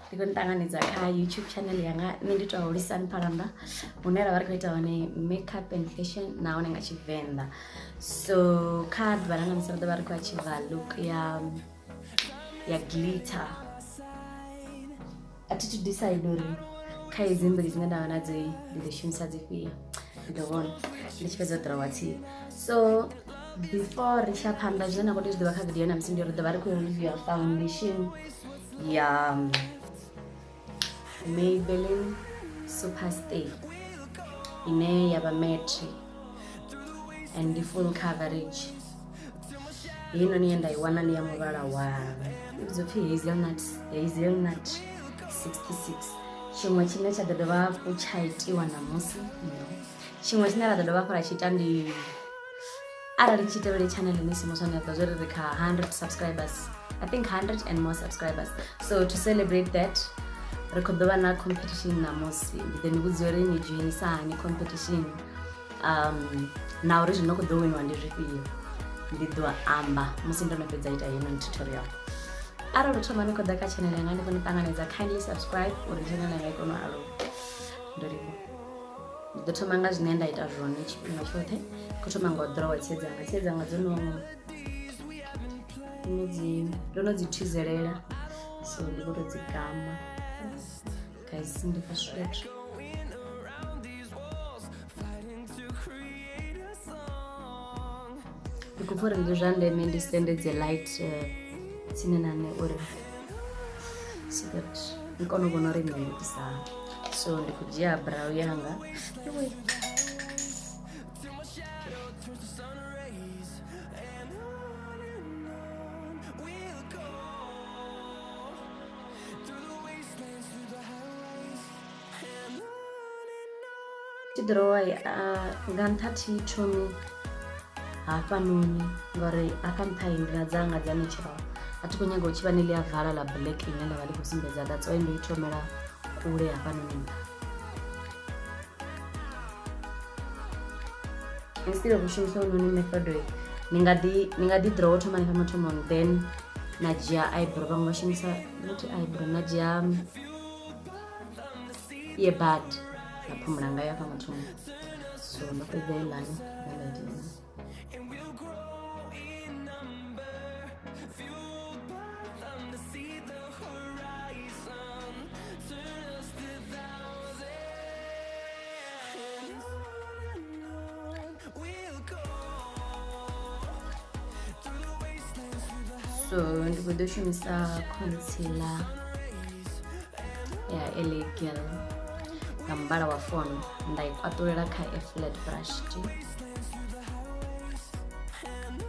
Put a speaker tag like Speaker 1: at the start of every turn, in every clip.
Speaker 1: Ndi khou ni ṱanganedza kha YouTube channel yanga. Nṋe ndi tou Hulisani Phalanda, hune ra vha ri khou ita hone makeup and fashion nahone nga Tshivenḓa. So kha ḓuvha ḽa ṋamusi ri ḓo vha ri khou achieve look ya glitter. A thi thu decide uri kha hedzi mbili dzine nda vha nadzo ndi ḓo shumisa dzifhio, ndi ḓo vhona ndi tshi fhedza u ḓirowa tsini. So before ri tshi ya phanḓa, zwine nda khou tea u zwi ḓivha kha video ṋamusi ndi uri ri ḓo vha ri khou review foundation ya Maybelline Superstay ine ya vha matte and ndi full coverage. Heinoni ye nda i wana ndi ya muvhala wa i vhidzwa upfhi hazelnut, hazelnut 66. Tshiṅwe tshine tsha ḓo dovha hafhu tsha itiwa ṋamusi, no, tshiṅwe tshine ra ḓo dovha hafhu ra tshi ita ndi arali tshi tevhele channel ni si muswa, ni a ḓivha zwori ri kha 100 subscribers, I think 100 and more subscribers. So to celebrate that, ri khou ḓo vha na competition ṋamusi. Ndi ḓo ni vhudza uri ni dzhenisa hani competition na uri zwino khou ḓo winiwa ndi zwifhio. Ndi ḓo amba musi ndo no fhedza ita heinoni tutorial. Arali u thoma ni khou ḓa kha channel yanga, ndi khou ni ṱanganedza. Kindly subscribe uri channel yanga i kone u aluwa. Ndo livhuwa. Ndi ḓo thoma nga zwine nda ita zwone tshifhinga tshoṱhe. Khou thoma nga u ḓirowa tsie dzanga. Tsie dzanga dzo no dzi ndo no dzi thwizelela, so ndi khou tou dzi gama. Guys, ndi khou sweat. Ndi khou pfha uri ndi zwa ndeme ndi sendedze light tsini na nṋe uri so that ndi kone u vhona uri nṋe ndi itisa hani. So ndi khou dzhia brow yanga. Iwe. Tshi ḓirowa nga nṱha thi thomi hafhanoni ngori hafha nṱha nḓila dzanga dza natural a thi khou nyaga u tshi vha ne ḽi a vala ḽa black ine ḽa vha ḽi khou sumbedza, that's why ndo i thomela kule hafhanoni nṱha instead of u shumisa hounoni method. Ni nga ḓi draw u thoma hanefha mathomoni, then na dzhia eyebrow. Vhaṅwe vha shumisa not eyebrow, na dzhia earbud na phumula ngayo hafha mathomoni. So ndo fhedza heiḽani nda ita heiḽani.
Speaker 2: And we'll grow in number, fueled by them to see the horizon. Turn us to thousands. And on we'll go through the wastelands, through the
Speaker 1: So ndi khou ḓo shumisa concealer ya LA Girl nga muvhala wa fawn, nda i kwaṱulela kha a flat brush.
Speaker 2: Wastelands, through the highways. And on.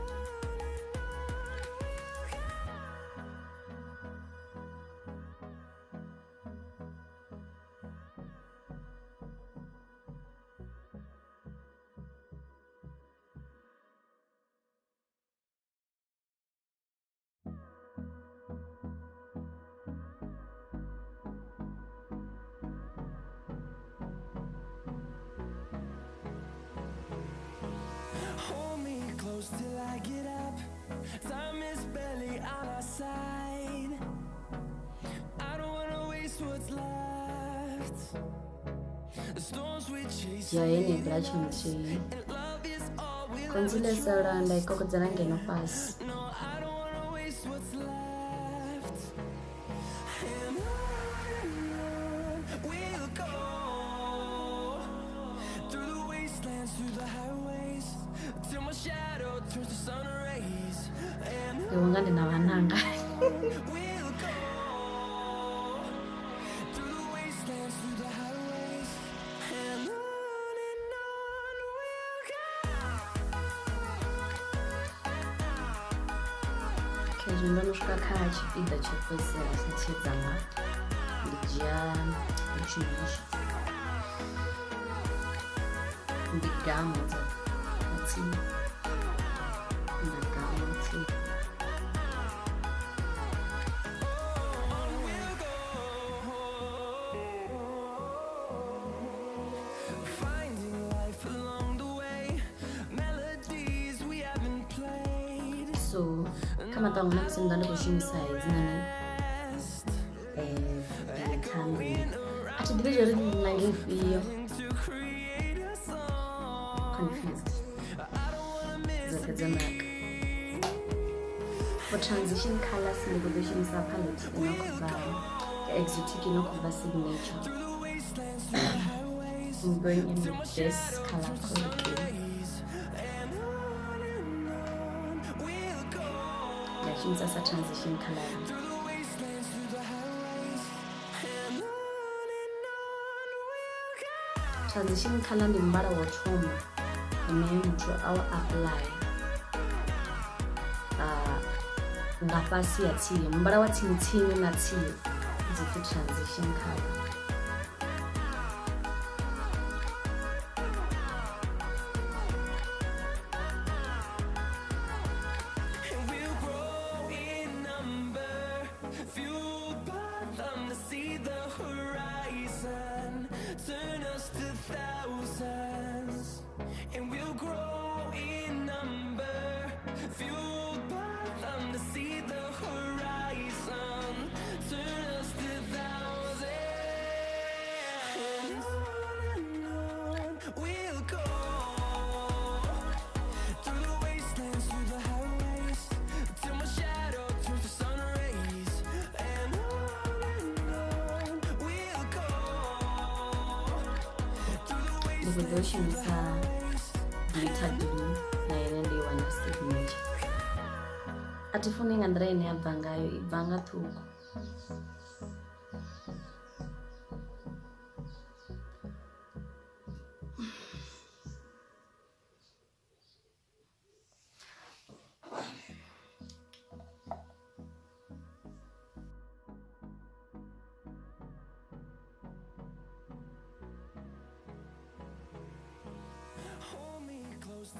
Speaker 2: Hold me close till I get up. Time is barely on our side. I don't wanna waste what's left. The storms we chase
Speaker 1: Dzhia yeneyi brush nthihi,
Speaker 2: and love is all we'll ever
Speaker 1: concealer sala nda i kokodzela ngeno fhasi.
Speaker 2: No, I don't wanna waste what's left. And on we'll go through the wastelands, through the highways, till my shadow turns to sun rays. And
Speaker 1: Ndi vhonga ndi na vhananga.
Speaker 2: we'll go through the wastelands, through the highways, and on we'll go.
Speaker 1: Okay, zwino ndo no swika kha tshipiḓa tsho fhedzisela tsha tsie dzanga. Ndi dzhia hetshinoni, ndi gamu dza tsini na gamu tsini.
Speaker 2: On we'll go, finding life along the way, melodies we haven't played.
Speaker 1: So kha maṱo anga na musi nda ndi khou shumisa hedzinoni
Speaker 2: Best.
Speaker 1: glitter ndi a thi ḓivhi zwori ndi nange ifhio, confused, dzoṱhe dzo naka. For transition colors ndi khou ḓo shumisa palette ino khou bva ya Exotic ino khou bva Signature. I'm going in with this color called Blue. Nda shumisa sa transition color. Transition color ndi muvhala wa u thoma une muthu a u apply nga fhasi ya tsie, muvhala wa tsini tsini na tsie dzi pfi transition color.
Speaker 2: And we'll grow in number, fueled by them to see the horizon, turn us to thousands. And on we'll go, through the wastelands, through the highways, till my shadow turns to sun rays. And on we'll go, through the wastelands.
Speaker 1: Glitter glue na yone ndi i wana Signature. A thi funi nga nḓila ine ya bva ngayo, i bva nga ṱhukhu.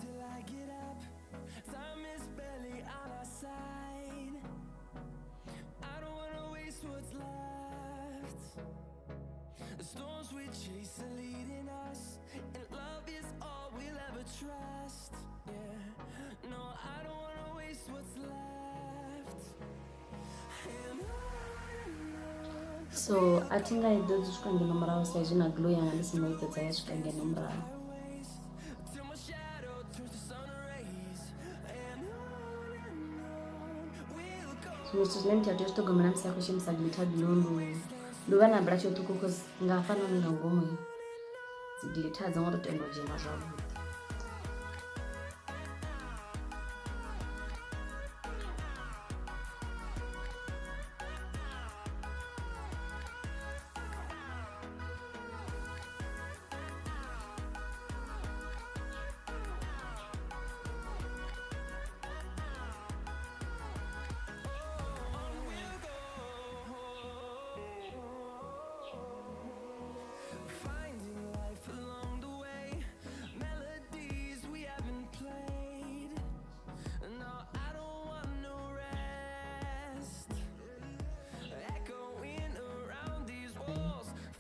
Speaker 2: Till I get up, time is barely on our side. I don't wanna waste what's left. The storms we chase are leading us, and love is all we'll ever trust. Yeah, no, I don't wanna waste what's left. And
Speaker 1: so a thi nga i ḓodzi swika ngeno murahu sa izwi na glue yanga ndi songo i ḓodza ya swika ngeno murahu. Zwiṅwe zwithu zwine muthu a tea u zwi ṱhogomela musi a khou shumisa glitter glue ndi u vha na bulatsho ṱhukhu, cause nga hafhanoni nga ngomu dzi glitter a dzi ngo to tenda u dzhena zwavhuḓi.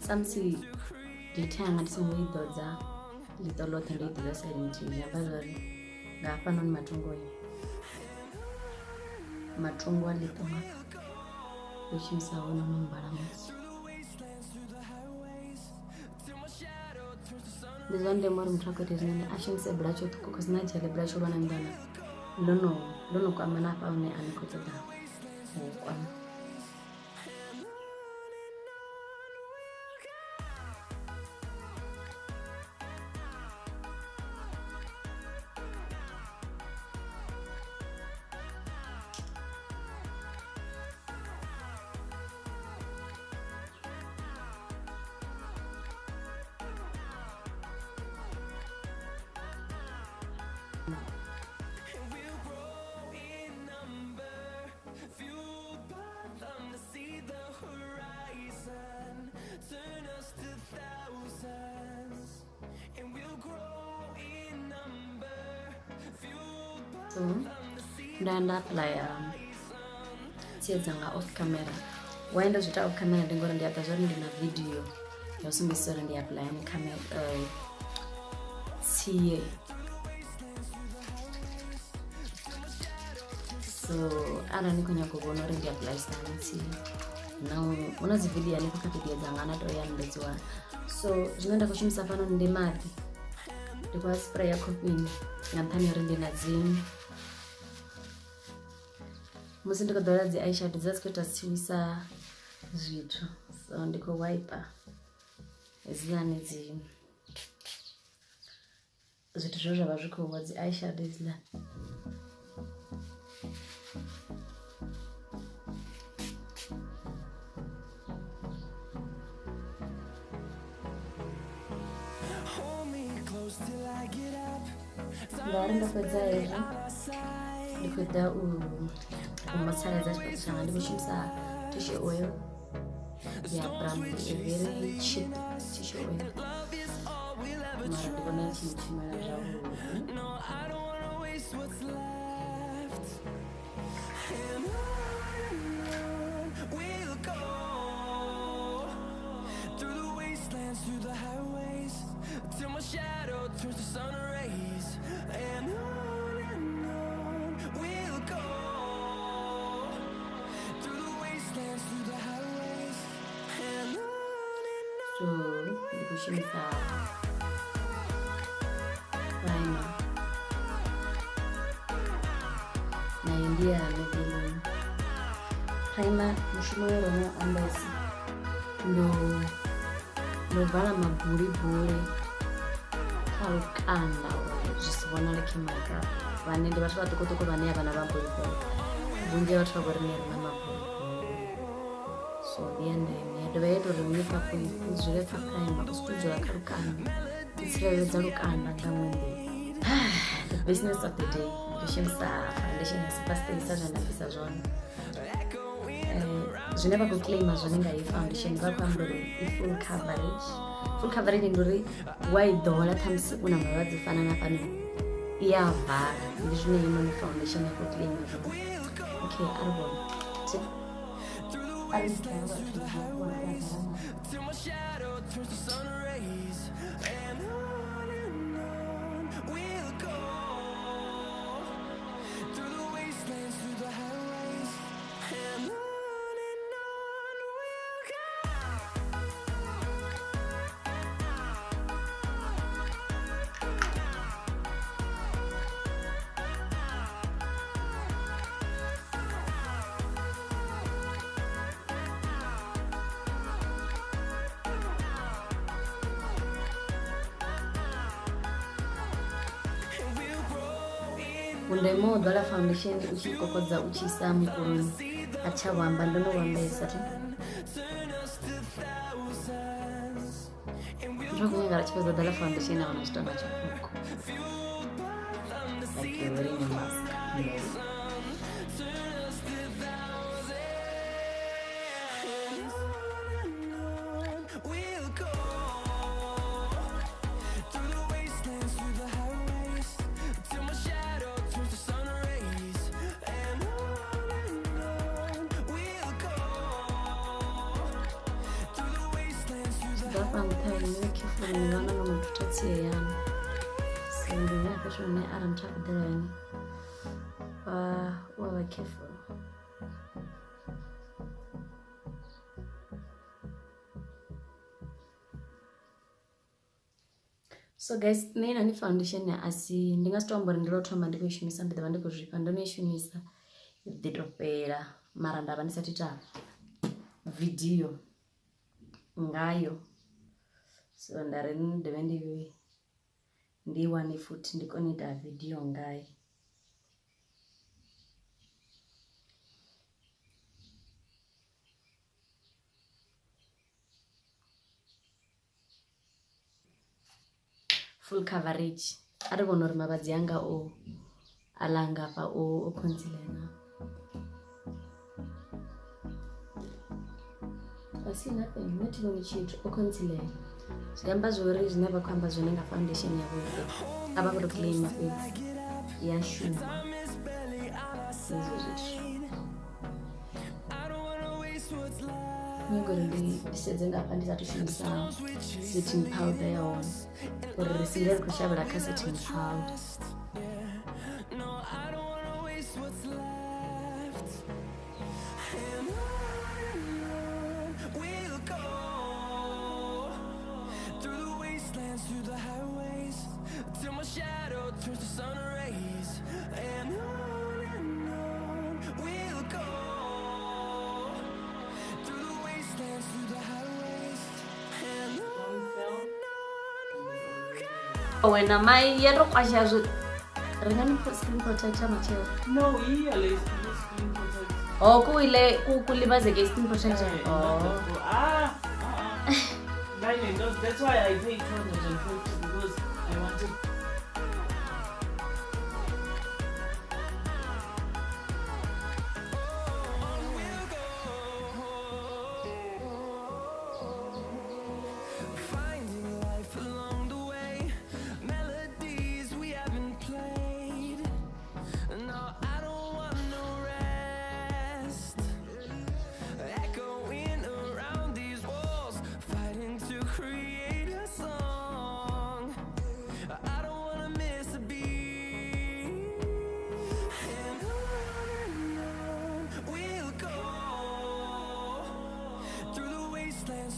Speaker 1: Samusi glitter yanga ndi songo i ḓodza ḽiṱo ḽoṱhe, ndo i ḓodza side nthihi, zwi amba zwori nga hafhanoni matungo matungo a ḽiṱo nga ndo shumisa hounoni muvhala mutswu. Ndi zwa ndeme uri muthu a khou ita hezwinoni a shumise bulatsho ṱhukhu, cause na dzhia ḽi bulatsho lwa na ḽo no kwama na hafha hune a ni khou ṱoḓa u kwama. So nda nda apply tsie dzanga off camera. Why ndo zwi ita off camera ndi ngori ndi a ḓa zwori ndi na video ya u sumbedzisa uri ndi apply ni camera tsie. So arali ni khou nyaga u vhona uri ndi apply hani tsie, Na hu na dzi video hanefho kha video dzanga na to ya nda dzi wana. So zwine nda khou shumisa fhano ndi maḓi, ndi khou a spraya khofheni nga nṱhani ha uri ndi na dzi musi ndi khou ḓola dzi eyeshadow dzi vha dzi khou ita dzi tshi wisa zwithu, so ndi khou wiper hedziḽani dzi zwithu zwe zwa vha zwi khou wa dzi eyeshadow hedziḽani. Nda ri ndo fhedza hezwo ndi khou ḓa u moisturise tshifhaṱo tshanga, ndi khou shumisa tissue oil ya brand a very cheap tissue oil, mara ndi vhona i tshi ntshumela zwavhuḓi.
Speaker 2: Till my shadow turns to sun rays, and on we'll go, through the wastelands, through the highways, and on and on.
Speaker 1: So ndi khou shumisa primer, nayo ndi ya Maybelline. Primer mushumo yo ro no ambesa ndo vala mabulibuli kha lukanda uri zwi si vhonale kha makeup. Vhane ndi vhathu vhaṱukuṱuku vhane a vha na mabulibuli, vhunzhi ha vhathu vha vho riṋe ri na mabulibuli, so ndi ya ndeme. Ya dovha ya ita uri makeup i dzule kha primer, u si tou dzula kha lukanda, i tsireledza lukanda nga iṅwe nḓila. The business of the day, ndi khou shumisa foundation ya Superstay sa zwe nda bvisa zwone. Zwine vha khou claima zwone nga iyi foundation, vha khou amba uri i full coverage. Full coverage ndi uri wa i ḓola ṱhamusi u na malwadze u fana na fhano i a vala, ndi zwine heinoni foundation ya khou claima zwone. Okay, a ri vhone. A ri
Speaker 2: Till my shadow turns to sun rays, and on we'll go, through the wastelands, through the highways, and on we'll go.
Speaker 1: Vhundeme ho ḓola foundation u tshi kokodza u tshi isa mukuloni a tsha vhamba, ndo no vhambesa thi. Muthu a khou nyaga ri tshi fhedza u ḓola foundation a wana zwi tonga tshifuko, like you're wearing a mask. No.
Speaker 2: We'll go, through the wastelands, through the highways, till my shadow turns to sun rays, and on we'll go, through the wastelands, through the
Speaker 1: Zwi ḓa nṱha ni vhe careful ni vha na muthu kha tsie yaṋu, so ndi hune fhethu hune arali muthu a khou ḓela hone u a vha careful. So guys, nṋe heinoni foundation a si ndi nga si to amba uri ndi lwo thoma ndi khou i shumisa, ndi ḓovha ndi khou zwifha, ndo no i shumisa ḓi to fhela, mara nda vha ndi sathu ita video ngayo, so nda ri ndi dovhe ndi i wane futhi ndi kone u ita video ngayo. Full coverage, a ri vhona uri mavhadzi anga o aḽa ngafha o concealer na. I see nothing, nṋe thi vhoni tshithu, o concealer. Zwi amba zwori zwine vha khou amba zwone nga foundation yavho a vha khou tou claima fhedzi, i a shuma hezwo zwithu. Nyaga uri ndi sedze ngafha ndi sathu shumisa setting powder ya hone, uri ri si nge ri khou shavhela kha setting powder.
Speaker 2: No, I don't wanna waste what's left. And on
Speaker 1: Wena mai ya ro kwasha zwo ri nga ni screen protector matshelo.
Speaker 3: No, iya le screen protector.
Speaker 1: Oh, kuile kulimazeke screen protector.
Speaker 3: Oh. Ah. That's why I paid 250 because I wanted.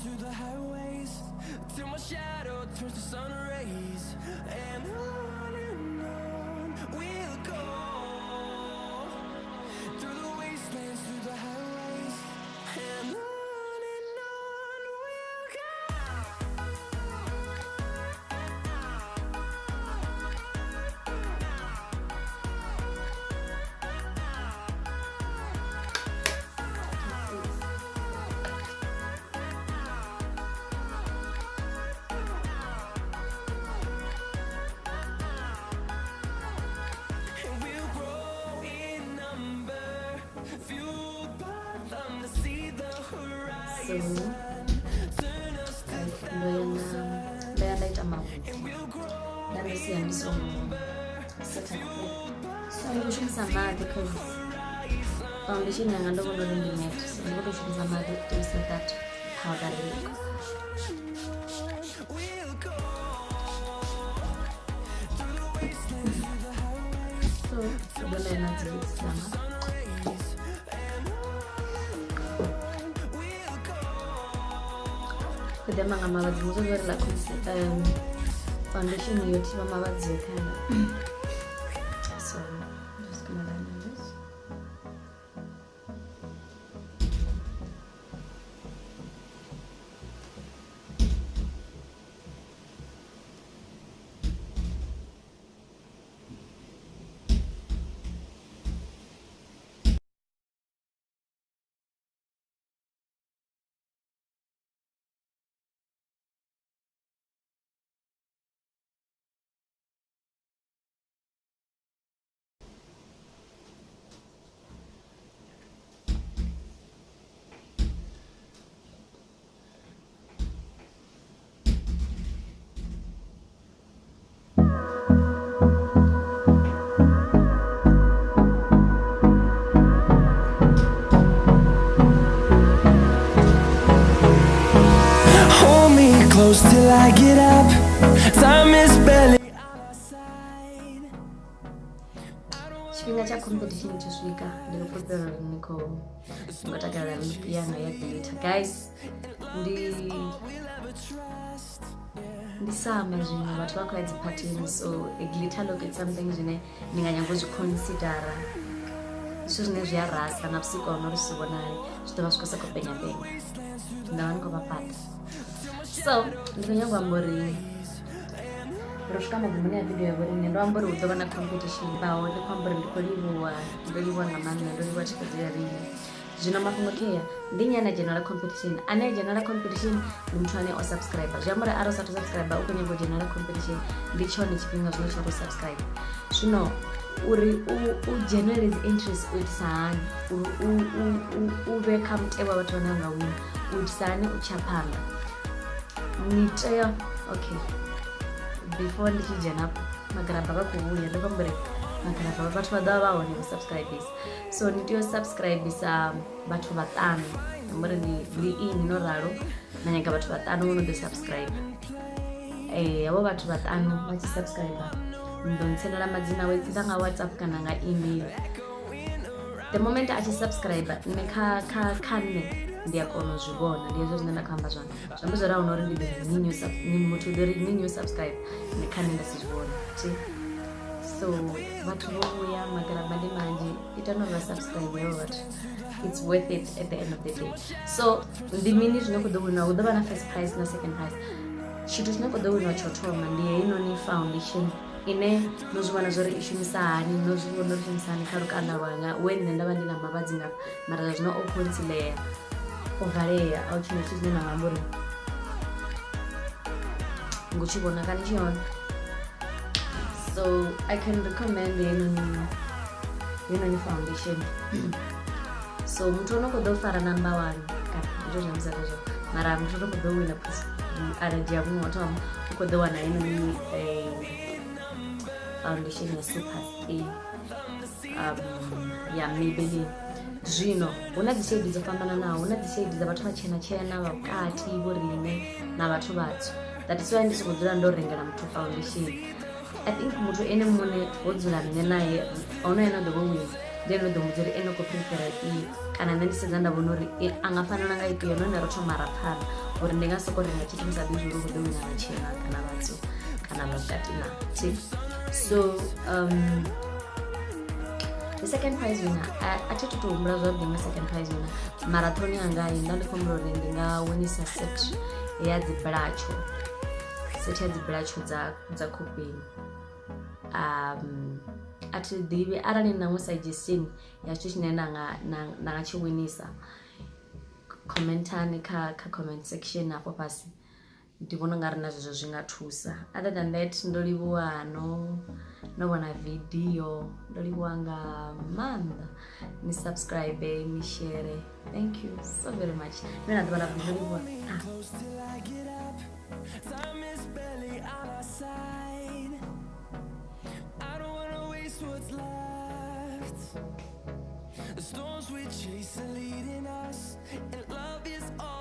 Speaker 2: Through the highways, till my shadow turns to sun rays, and on we'll go, through the wastelands, through the highways, and on we'll go.
Speaker 1: So, ndo ya nda ita mavhudzi nda ndo sia ndi songo setha. So ndi khou shumisa maḓi cause foundation yanga ndo vhona uri ndi matte, so ndi khou tou shumisa maḓi to set that powder look. So ndo nda ya na dzi lips dzanga. Kudema nga mavhadzi musi uri la foundation yo thivha mavhadzi yoṱhe. So I'm just gonna line this.
Speaker 2: Close till I get up, time is barely on our side.
Speaker 1: Tshifhinga tsha competition tshi swika, ndi khou fhulufhela uri ni khou takalela look yanga ya glitter. Guys, ndi summer zwino, vhathu vha khou ya dzi partyni, so a glitter look is something zwine ni nga nyaga u zwi considera. Zwithu zwine zwi a rasa na vhusiku ahuna uri zwi vhonale, zwi ḓo vha zwi khou sokou penya penya. Nda vha ni khou vha fhaṱa. So ndi khou nyanga u amba uri ro swika magumoni a video ya vhoriṋe. Ndo amba uri hu ḓo vha na competition baho, ndi khou amba uri ndi khou livhuwa, ndo livhuwa nga maanḓa, ndo livhuwa thikhedzo ya riṋe. Zwino mafhungo kea ndi nnyi ane a dzhenela competition? Ane a dzhenela competition ndi muthu ane o subscribe. Zwi amba uri arali u sathu subscribe u khou nyaga u dzhenela competition, ndi tshone tshifhinga zwino tsha u subscribe. Zwino uri u dzhenele dzi entries u itisa hani, uri u vhe kha mutevhe wa vhathu vhane vha nga wina, u itisa hani u tsha phanḓa. Ni tea, okay, before ndi tshi dzhena magaraba vha khou vhuya, ndo amba uri magaraba vhathu vha ḓovha vha hone vho subscribesa. So ni tea u subscribesa vhathu vhaṱanu, amba uri ndi ini no ralo na nyaga vhathu vhaṱanu vho no ḓo subscribe. Havho vhathu vhaṱanu vha tshi subscribe ni ḓo ntsendela madzina awe either nga WhatsApp kana nga email. The moment a tshi subscribe nṋe kha nṋe ndi a kona u zwi vhona, ndi hezwo zwine nda khou amba zwone. Zwi amba zwori ahuna uri ndi ḓo ri muthu u ḓo ri ni new subscribe nṋe kha nṋe nda si zwi vhone. So vhathu vho vhuya, magaraba ndi manzhi, itani uri vha subscribe havho vhathu. It's worth it at the end of the day. So ndi mini zwine khou ḓo wina? Hu ḓo vha na first prize na second prize. Tshithu tshine khou ḓo winiwa tsho thoma ndi heinoni foundation ine no zwi vhona zwori i shumisa hani, no zwi vhona uri shumisa hani kha lukanda lwanga, we nṋe nda vha ndi na mavhadzi nga mara zwa zwino o concealea, o valea, a hu tshina tshithu tshine nda nga amba uri ngo tshi vhona kana tshi hone. So I can recommend heinoni foundation. So muthu ono khou ḓo fara number 1 kana ndi to zwi ambisa zwezwo, mara muthu ono khou ḓo wina arali dzhia muṅwe wa thoma u khou ḓo wana heinoni foundation ya Super Stay ya Maybelline. Zwino hu na dzi shade dzo fhambananaho, hu na dzi shade dza vhathu vha tshena tshena, vha vhukati, vho riṋe na vhathu vhatswu. That is why ndi songo dzula ndo rengela muthu foundation. I think muthu ene muṋe ho dzula nṋe naye ono ene ḓo vha wina, ndi ene ḓo mmbudza uri ene u khou prefera ifhio, kana nṋe ndi sedza nda vhona uri a nga fanela nga ifhio, nahone ro thoma ra pfana uri ndi nga soko renga tshithu ndi sa ḓivhi uri u khou ḓo wina vhatshena kana vhatswu kana vha vhukati na. So the second prize winner, a thi thu tou humbula zwavhuḓi nga second prize winner, mara ṱhoni yanga nda ndi khou humbula uri ndi nga winisa set ya dzi bulatsho, set ya dzi bulatsho dza khofheni. A thi ḓivhi arali na ṅwe suggestion ya tshithu tshine nda nga tshi winisa, commentani kha comment section afho fhasi. Ndi vhona ungari na zwezwo zwi nga thusa. Other than that, ndo livhuwa no vhona video, ndo livhuwa nga maanḓa. Ni subscribe, ni share. Thank you so very much. Ni na ḓuvha ḽa vhuḓi, ndo livhuwa.
Speaker 2: Time is barely on our side. I don't wanna waste what's left. The storms we chase are leading us, and love is all